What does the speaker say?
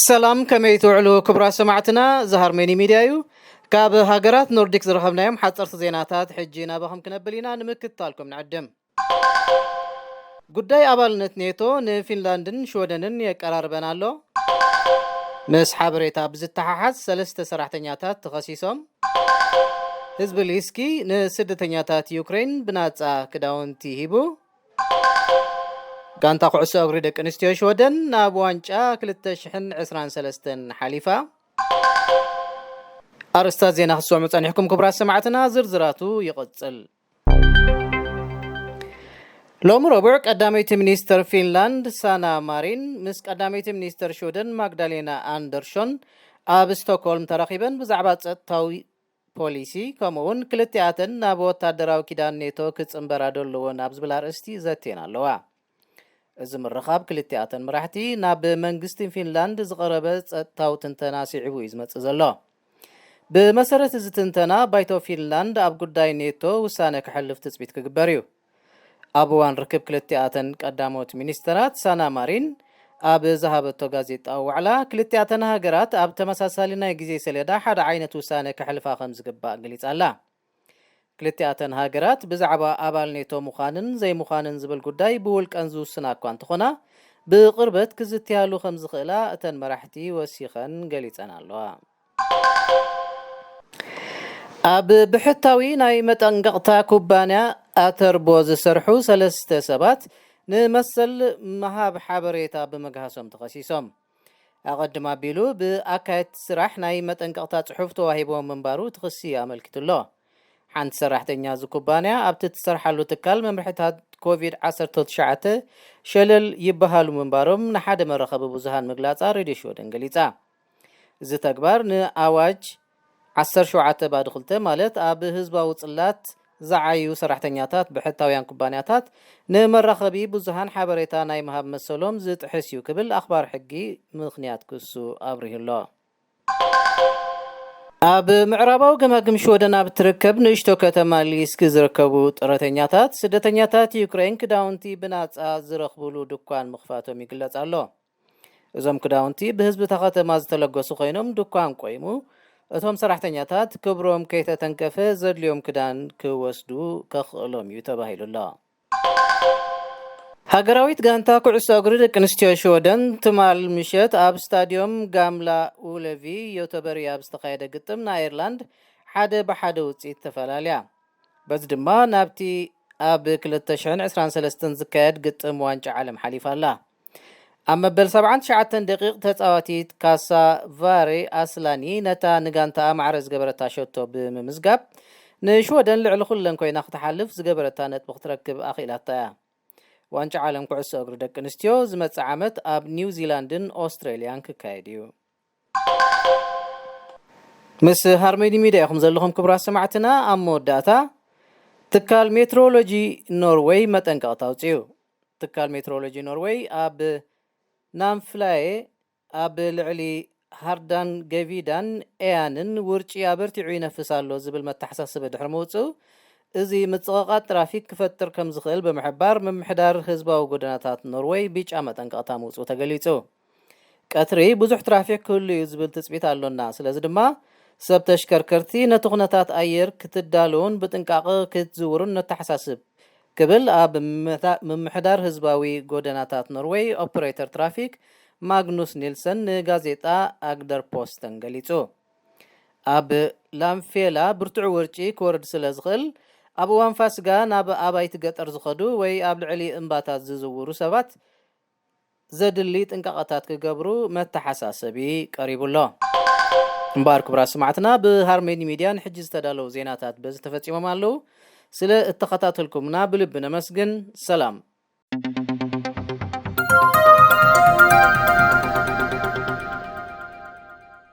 ሰላም፣ ከመይ ትውዕሉ ክቡራት ሰማዕትና? እዚ ሃርመኒ ሚድያ እዩ። ካብ ሃገራት ኖርዲክ ዝረኸብናዮም ሓፀርቲ ዜናታት ሕጂ ናባኹም ክነብል ኢና፣ ንምክትታልኩም ንዕድም። ጉዳይ ኣባልነት ኔቶ ንፊንላንድን ሽወደንን የቀራርበን ኣሎ። ምስ ሓበሬታ ብዝተሓሓዝ ሰለስተ ሰራሕተኛታት ተኸሲሶም። ህዝቢ ሊስኪ ንስደተኛታት ዩክሬን ብናጻ ክዳውንቲ ሂቡ። ጋንታ ኩዕሶ እግሪ ደቂ ኣንስትዮ ሽወደን ናብ ዋንጫ ክልተ ሽሕን ዕስራን ሰለስተን ሓሊፋ። ኣርእስታት ዜና ክትሰምዑ ጸኒሕኩም ክቡራት ሰማዕትና፣ ዝርዝራቱ ይቕጽል። ሎሚ ረቡዕ ቀዳመይቲ ሚኒስተር ፊንላንድ ሳና ማሪን ምስ ቀዳመይቲ ሚኒስተር ሽወደን ማግዳሌና ኣንደርሾን ኣብ ስቶክሆልም ተራኺበን ብዛዕባ ጸጥታዊ ፖሊሲ፣ ከምኡ እውን ክልቲኣተን ናብ ወታደራዊ ኪዳን ኔቶ ክጽንበራ ዶ ኣለወን ኣብ ዝብል ኣርእስቲ ዘትየን ኣለዋ። እዚ ምርኻብ ክልቲኣተን መራሕቲ ናብ መንግስቲ ፊንላንድ ዝቐረበ ጸጥታዊ ትንተና ስዒቡ እዩ ዝመጽእ ዘሎ። ብመሰረት እዚ ትንተና፣ ባይቶ ፊንላንድ ኣብ ጉዳይ ኔቶ ውሳነ ከሕልፍ ትጽቢት ክግበር እዩ። ኣብ እዋን ርክብ ክልቲኣተን ቀዳሞት ሚኒስተራት፣ ሳና ማሪን ኣብ ዝሃበቶ ጋዜጣዊ ዋዕላ፣ ክልቲኣተን ሃገራት ኣብ ተመሳሳሊ ናይ ግዜ ሰሌዳ ሓደ ዓይነት ውሳነ ከሕልፋ ከም ዝግባእ ገሊጻ ኣላ። ክልቲኣተን ሃገራት ብዛዕባ ኣባል ኔቶ ምዃንን ዘይምዃንን ዝብል ጉዳይ ብውልቀን ዝውስና እኳ እንተኾና፣ ብቕርበት ክዝትያሉ ከም ዝኽእላ እተን መራሕቲ ወሲኸን ገሊጸን ኣለዋ። ኣብ ብሕታዊ ናይ መጠንቀቕታ ኩባንያ ኣተርቦ ዝሰርሑ ሰለስተ ሰባት ንመሰል ምሃብ ሓበሬታ ብምግሃሶም ተኸሲሶም። ኣቐድም ኣቢሉ ብኣካየድቲ ስራሕ ናይ መጠንቀቕታ ጽሑፍ ተዋሂቦም ምንባሩ እቲ ክሲ ኣመልኪቱ ኣሎ። ሓንቲ ሰራሕተኛ እዚ ኩባንያ ኣብቲ እትሰርሓሉ ትካል መምርሕታት ኮቪድ ዓሰርተ ትሽዓተ ሸለል ይበሃሉ ምንባሮም ንሓደ መራኸቢ ብዙሃን ምግላጻ ሬድዮ ሽወደን ገሊጻ። እዚ ተግባር ንኣዋጅ ዓሰርተ ሸውዓተ ባዶ ክልተ፣ ማለት ኣብ ህዝባዊ ጽላት ዝዓዩ ሰራሕተኛታት ብሕታውያን ኩባንያታት ንመራኸቢ ብዙሃን ሓበሬታ ናይ ምሃብ መሰሎም ዝጥሕስ እዩ ክብል ኣኽባር ሕጊ ምኽንያት ክሱ ኣብሪሁ ኣሎ። ኣብ ምዕራባዊ ገማግም ሽወደን ኣብ እትርከብ ንእሽቶ ከተማ ሊስክ ዝርከቡ ጥረተኛታት፣ ስደተኛታት ዩክሬን ክዳውንቲ ብናጻ ዝረኽብሉ ድኳን ምኽፋቶም ይግለጽ ኣሎ። እዞም ክዳውንቲ ብህዝቢ እታ ከተማ ዝተለገሱ ኮይኖም፣ ድኳን ቆይሙ፣ እቶም ሰራሕተኛታት ክብሮም ከይተተንከፈ ዘድልዮም ክዳን ክወስዱ ከኽእሎም እዩ ተባሂሉ ኣሎ። ሃገራዊት ጋንታ ኩዕሶ እግሪ ደቂ ኣንስትዮ ሽወደን ትማል ምሸት ኣብ ስታድዮም ጋምላ ኡለቪ ዮተበሪ ኣብ ዝተኻየደ ግጥም ንኣየርላንድ ሓደ ብሓደ ውፅኢት ተፈላልያ። በዚ ድማ ናብቲ ኣብ ክልተ ሽሕን ዕስራን ሰለስተን ዝካየድ ግጥም ዋንጫ ዓለም ሓሊፋ ኣላ። ኣብ መበል ሰብዓን ትሽዓተን ደቂቕ ተጻዋቲት ካሳ ቫሬ ኣስላኒ ነታ ንጋንታኣ ማዕረ ዝገበረታ ሸቶ ብምምዝጋብ ንሽወደን ልዕሊ ኩለን ኮይና ክትሓልፍ ዝገበረታ ነጥቢ ክትረክብ ኣኽኢላታ እያ። ዋንጫ ዓለም ኩዕሶ እግሪ ደቂ ኣንስትዮ ዝመጽእ ዓመት ኣብ ኒውዚላንድን ኦስትሬልያን ክካየድ እዩ። ምስ ሃርመኒ ሚድያ ኢኹም ዘለኹም ክቡራት ሰማዕትና። ኣብ መወዳእታ፣ ትካል ሜትሮሎጂ ኖርዌይ መጠንቀቕታ ኣውጺኡ። ትካል ሜትሮሎጂ ኖርዌይ ኣብ ናምፍላየ ኣብ ልዕሊ ሃርዳን ገቪዳን ኤያንን ውርጪ ኣበርቲዑ ይነፍስ ኣሎ ዝብል መተሓሳስቢ ድሕሪ ምውጽኡ፣ እዚ ምጽቕቓጥ ትራፊክ ክፈጥር ከም ዝኽእል ብምሕባር፣ ምምሕዳር ህዝባዊ ጎደናታት ኖርወይ ቢጫ መጠንቀቕታ ምውጽኡ ተገሊጹ። ቀትሪ ብዙሕ ትራፊክ ክህሉ እዩ ዝብል ትጽቢት ኣሎና፣ ስለዚ ድማ ሰብ ተሽከርከርቲ ነቲ ኩነታት ኣየር ክትዳለዉን ብጥንቃቐ ክትዝውሩን ነተሓሳስብ ክብል ኣብ ምምሕዳ-፣ ምምሕዳር ህዝባዊ ጎደናታት ኖርወይ ኦፕሬተር ትራፊክ ማግኑስ ኒልሰን ንጋዜጣ ኣግደር ፖስተን ገሊጹ። ኣብ ላምፌላ ብርቱዕ ውርጪ ክወርድ ስለ ዝኽእል፣ ኣብ እዋን ፋስጋ ናብ ኣባይቲ ገጠር ዝኸዱ ወይ ኣብ ልዕሊ እምባታት ዝዝውሩ ሰባት ዘድሊ ጥንቃቐታት ክገብሩ መተሓሳሰቢ ቀሪቡ ኣሎ። እምበኣር ክቡራት ሰማዕትና፣ ብሃርመኒ ሚድያ ንሕጂ ዝተዳለዉ ዜናታት በዚ ተፈጺሞም ኣለዉ። ስለ እተኸታተልኩምና ብልቢ ነመስግን። ሰላም።